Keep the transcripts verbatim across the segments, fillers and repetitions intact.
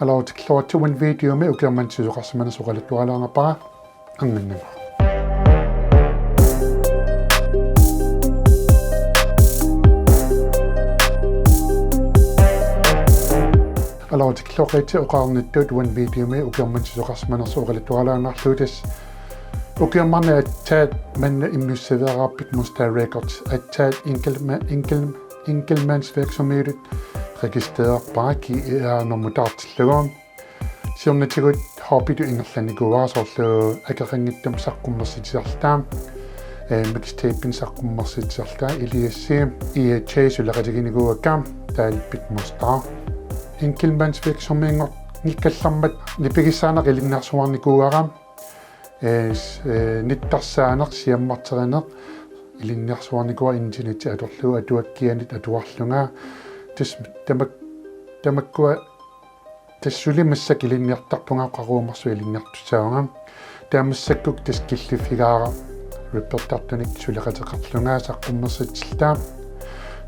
Aluu, tikilluaritsi uani videomi ukioq manna sisoqarsimanersoq oqaluttualaarnarpara. Anginnama. Aluu, tikilluaritsi oqarnittut uani videomi ukioq manna sisoqarsimanersoq oqaluttualaarnarlugu. Tassa ukioq manna aatsaat manna immiussiveeraarput Big Monstarr Records aatsaat enkeltma-, enkel-, enkeltmandsvirksomhedit registrererpara G E R-normut taartillugu. Siornatigut hobbytut ingerlannikuuara, soorlu akeqanngitsumik saqqummersitsisarluta, eh, mixtapenik saqqummersitsisarluta, L S C, E J suleqatiginikuuakka, taavalu Big Monstarr. Enkeltmandsvirksomhedinngortikkallarmat nipigissaaneq ilinniarsuarnikuuara, eh, s-, eh, nittarsaaneq, siammarterineq ilinniarsuarnikuuara, internetti atorlugu atuakkianit atuarlunga. Tassa tamak-, tamakkua tassa suli massakkut ilinniartarpunga, oqaruumaarsuaq ilinniartussaavunga. Taava massakkut tassa killiffigaara rappertartunik suleqateqarlunga saqqummersitsilluta.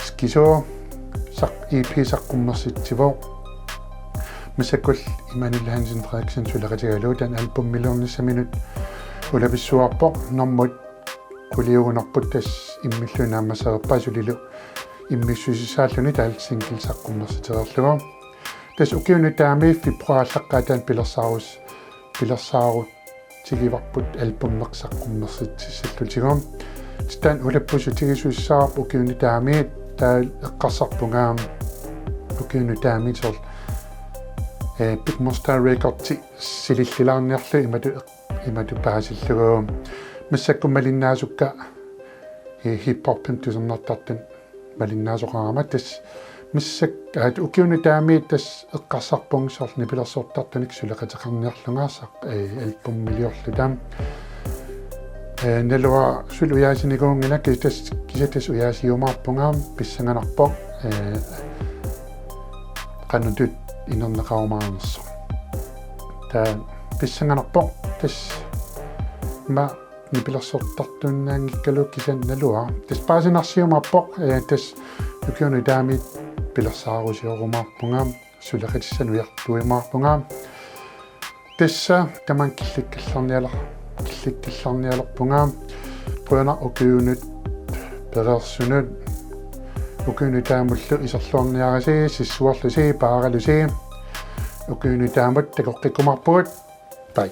Skizoo saq-, E P saqqummersitsivoq. Massakkullu Immanuel Hansen Frederiksen suleqatigalugu, taanna albumiliornissaminut ulapissuarpoq, normut quliugunarpoq, tassa immilluni naammassereerpaa, sulilu immiussusissaalluni taavalu single saqqummersitereerlugu. Tassa ukiuni taamani februarip aallaqqaataani pilersaarus-, pilersaarutigivarput albummeq saqqummersitsissallutigu. Tassa taanna ulappussutigisussaavarput ukiuni taamani, taavalu eqqarsarpunga ukiuni taamani soorlu, eh, Big Monstarr Records silillilaarniarlugu imatut eq-, imatut paasillugu. Massakkut malinnaasukka, eh, hip-hopimik tusarnaartartunik malinnaasoqarama, tassa massakkut, aat, ukiuni taamani tassa eqqarsarpunga soorlu nipilersortartunik suleqateqarniarlunga saq-, eh, albumiliorluta. Eh, naluara suli ujaasinikuunngilanga, kisianni tassa, kisianni tassa ujaasiumaarpunga, pissanganarpoq, eh, qanoq ittut inerneqarumaarnersoq. Taava pissanganarpoq, tassa ima nipilersortartuinnaanngikkaluarlunga, kisianni naluara. Tassa paasinarsiumaarpoq, eh, tassa ukiuni taamani pilersaarusiorumaarpunga, suleqatissannik ujartuiumaarpunga. Tassa tamaanga killikkallarnialer-, killikkallarnialerpunga. Qujanaq ukiunut pereersunut. Ukiuni taamullu iserluarniarisi, sissuerlusi, paaralusi. Ukiuni taamut takoqqikkumaarpugut. Bye.